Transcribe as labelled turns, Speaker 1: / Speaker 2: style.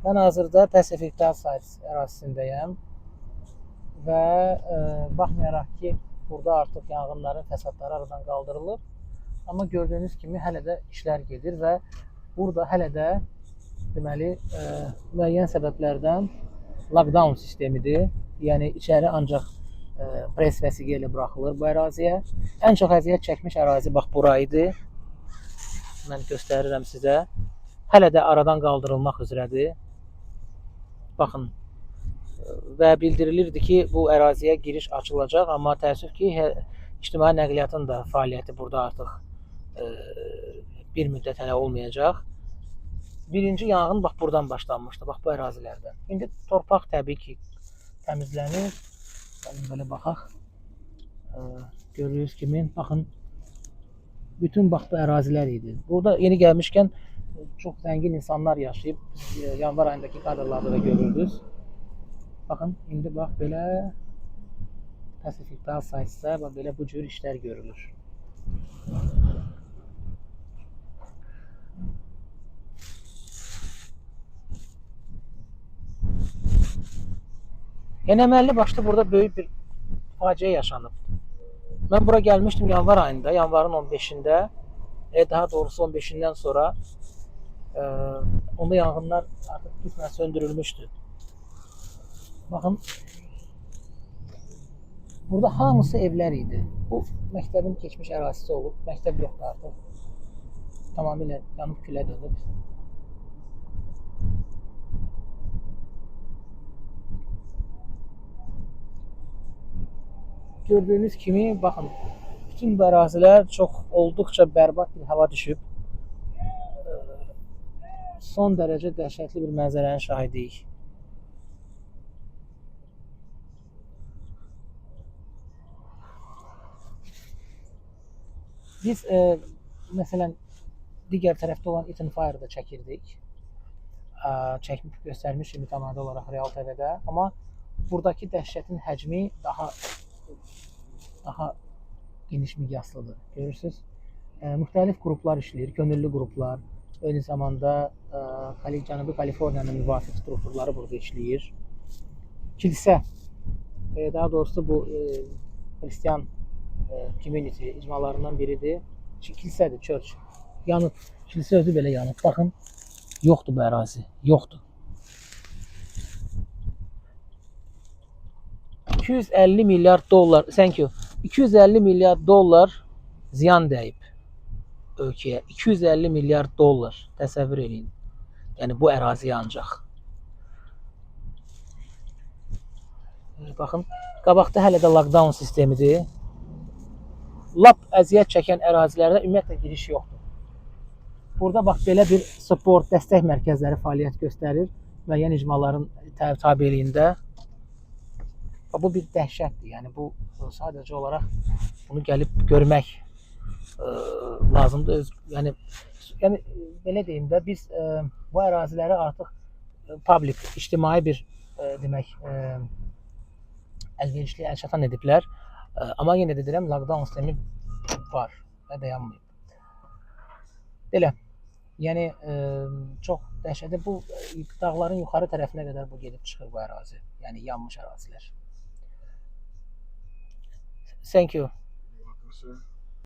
Speaker 1: Mən hazırda Pacific Palisades ərazisindəyəm və baxmayaraq ki, burada artıq yanğınların fəsadları aradan qaldırılıb, amma gördüyünüz kimi hələ də işlər gedir və burada hələ də deməli müəyyən səbəblərdən lockdown sistemidir. Yəni içəri ancaq press vəsiqə ilə buraxılır bu əraziyə. Ən çox əziyyət çəkmiş ərazi bax bura idi. Mən göstərirəm sizə. Hələ də aradan qaldırılmaq üzrədir. Baxın və bildirilirdi ki, bu əraziyə giriş açılacaq, amma təəssüf ki, ictimai nəqliyyatın da fəaliyyəti burada artıq bir müddət hələ olmayacaq. Birinci yanğın bax buradan başlanmışdı, bax bu ərazilərdən. İndi torpaq təbii ki, təmizlənir. Gəlin belə baxaq. Gördüyünüz kimi, baxın, bütün bax bu ərazilər idi. Burada yeni gəlmişkən çox zəngin insanlar yaşayıb. Biz yanvar ayındakı kadrlarda da görürdünüz. Baxın, indi bax belə Pacific Palisades-da bax belə bu cür işlər görülür. Yəni əməlli başlı burada böyük bir faciə yaşanıb. Mən bura gəlmişdim yanvar ayında, yanvarın 15-də, daha doğrusu 15-dən sonra onda yanğınlar artıq qismən söndürülmüşdü. Baxın, burada hamısı evlər idi. Bu məktəbin keçmiş ərazisi olub, məktəb yoxdur artıq. Tamamilə yanıb külə dönüb. Gördüyünüz kimi, baxın, bütün bu ərazilər çox olduqca bərbad bir hava düşüb. Son dərəcə dəhşətli bir mənzərənin şahidiyik. Biz, məsələn, digər tərəfdə olan Eaton Fire-da çəkirdik. Çəkib göstərmişik mütəmadi olaraq Real TV-də. Amma buradakı dəhşətin həcmi daha geniş miqyaslıdır. Görürsünüz, müxtəlif qruplar işləyir, könüllü qruplar. Eyni zamanda Cənubi Kaliforniyanın müvafiq strukturları burada işləyir. Kilsə, daha doğrusu bu Hristiyan community icmalarından biridir. Kilsədir, church. Yanıb, kilsə özü belə yanıb. Baxın, yoxdur bu ərazi, yoxdur. 250 milyard dollar, thank you. 250 milyard dollar ziyan dəyib ölkəyə. 250 milyard dollar, təsəvvür eləyin. Yəni bu əraziyə ancaq. Baxın, qabaqda hələ də lockdown sistemidir. Lap əziyyət çəkən ərazilərdə ümumiyyətlə giriş yoxdur. Burada bax belə bir support, dəstək mərkəzləri fəaliyyət göstərir müəyyən icmaların tabeliyində. Bax, bu bir dəhşətdir. Yəni bu sadəcə olaraq bunu gəlib görmək lazımdır. Yəni belə deyim də, biz bu əraziləri artıq public, ictimai bir demək əlverişli, əlçatan ediblər. Amma yenə də deyirəm, lockdown sistemi var və dayanmayıb. Belə. Yəni çox dəhşətli. Bu dağların yuxarı tərəfinə qədər bu gedib çıxır bu ərazi. Yəni yanmış ərazilər. Thank you.
Speaker 2: You're welcome, sir.